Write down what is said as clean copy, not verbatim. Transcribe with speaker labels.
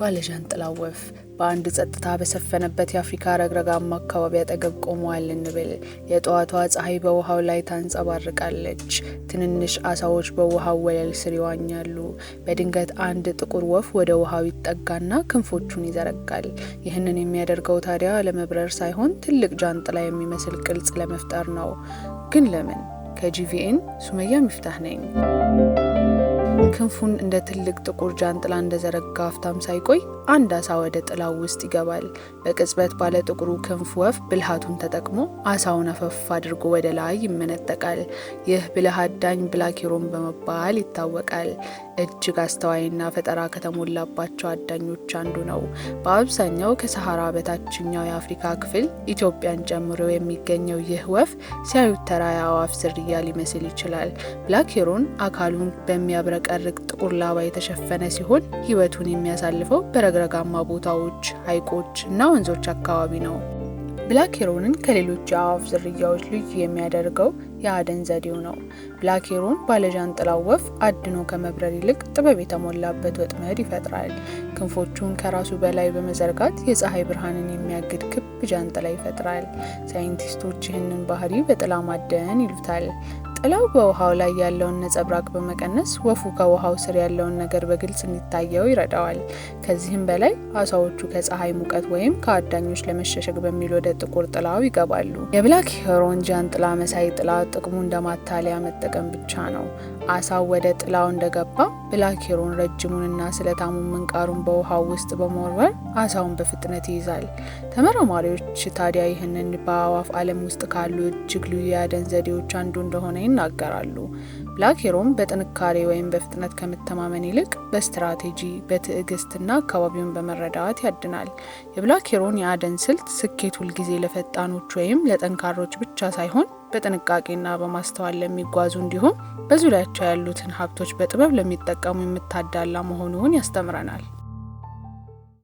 Speaker 1: ባለዣንጥላው ወፍ በአንድ ጸጥታ በሰፈነበት የአፍሪካ ረግረጋማ አካባቢ አጠገብ ቆመዋል እንበል። የጠዋቷ ፀሐይ በውሃው ላይ ታንጸባርቃለች። ትንንሽ አሳዎች በውሃው ወለል ስር ይዋኛሉ። በድንገት አንድ ጥቁር ወፍ ወደ ውሃው ይጠጋና ክንፎቹን ይዘረጋል። ይህንን የሚያደርገው ታዲያ ለመብረር ሳይሆን ትልቅ ጃንጥላ የሚመስል ቅርጽ ለመፍጠር ነው። ግን ለምን? ከጂቪኤን ሱመያ ሚፍታህ ነኝ። ክንፉን እንደ ትልቅ ጥቁር ጃንጥላ እንደዘረጋ አፍታም ሳይቆይ አንድ አሳ ወደ ጥላው ውስጥ ይገባል። በቅጽበት ባለ ጥቁሩ ክንፍ ወፍ ብልሃቱን ተጠቅሞ አሳውን አፈፍ አድርጎ ወደ ላይ ይመነጠቃል። ይህ ብልህ አዳኝ black heron በመባል ይታወቃል። እጅግ አስተዋይና ፈጠራ ከተሞላባቸው አዳኞች አንዱ ነው። በአብዛኛው ከሰሃራ በታችኛው የአፍሪካ ክፍል ኢትዮጵያን ጨምሮ የሚገኘው ይህ ወፍ ሲያዩት ተራ የአዕዋፍ ዝርያ ሊመስል ይችላል። Black heron አካሉን በሚያብረቀርቅ ጥቁር ላባ የተሸፈነ ሲሆን፣ ሕይወቱን የሚያሳልፈው በረግረጋማ ቦታዎች፣ ሐይቆች እና ወንዞች አካባቢ ነው። Black heron ን ከሌሎች የአዕዋፍ ዝርያዎች ልዩ የሚያደርገው የአደን ዘዴው ነው። Black heron ባለዣንጥላው ወፍ አድኖ ከመብረር ይልቅ ጥበብ የተሞላበት ወጥመድ ይፈጥራል። ክንፎቹን ከራሱ በላይ በመዘርጋት የፀሐይ ብርሃንን የሚያግድ ክብ ጃንጥላ ይፈጥራል። ሳይንቲስቶች ይህንን ባህሪ በጥላ ማደን ይሉታል። ጥላው በውሃው ላይ ያለውን ነጸብራቅ በመቀነስ ወፉ ከውሃው ስር ያለውን ነገር በግልጽ እንዲታየው ይረዳዋል። ከዚህም በላይ አሳዎቹ ከፀሐይ ሙቀት ወይም ከአዳኞች ለመሸሸግ በሚል ወደ ጥቁር ጥላው ይገባሉ። የ black heron ጃንጥላ መሳይ ጥላ ጥቅሙ እንደ ማታለያ መጠቀም ብቻ ነው። አሳው ወደ ጥላው እንደገባ black heron ረጅሙንና ስለታሙን ምንቃሩን በውሃው ውስጥ በመወርወር አሳውን በፍጥነት ይይዛል። ተመራማሪዎች ታዲያ ይህንን በአዕዋፍ ዓለም ውስጥ ካሉ እጅግ ልዩ የአደን ዘዴዎች አንዱ እንደሆነ ይናገራሉ። Black heron በጥንካሬ ወይም በፍጥነት ከመተማመን ይልቅ በስትራቴጂ፣ በትዕግስትና አካባቢውን በመረዳት ያድናል። የ black heron የአደን ስልት ስኬት ሁልጊዜ ለፈጣኖች ወይም ለጠንካሮች ብቻ ሳይሆን በጥንቃቄና በማስተዋል ለሚጓዙ፣ እንዲሁም በዙሪያቸው ያሉትን ሀብቶች በጥበብ ለሚጠቀሙ የምታዳላ መሆኑን ያስተምረናል።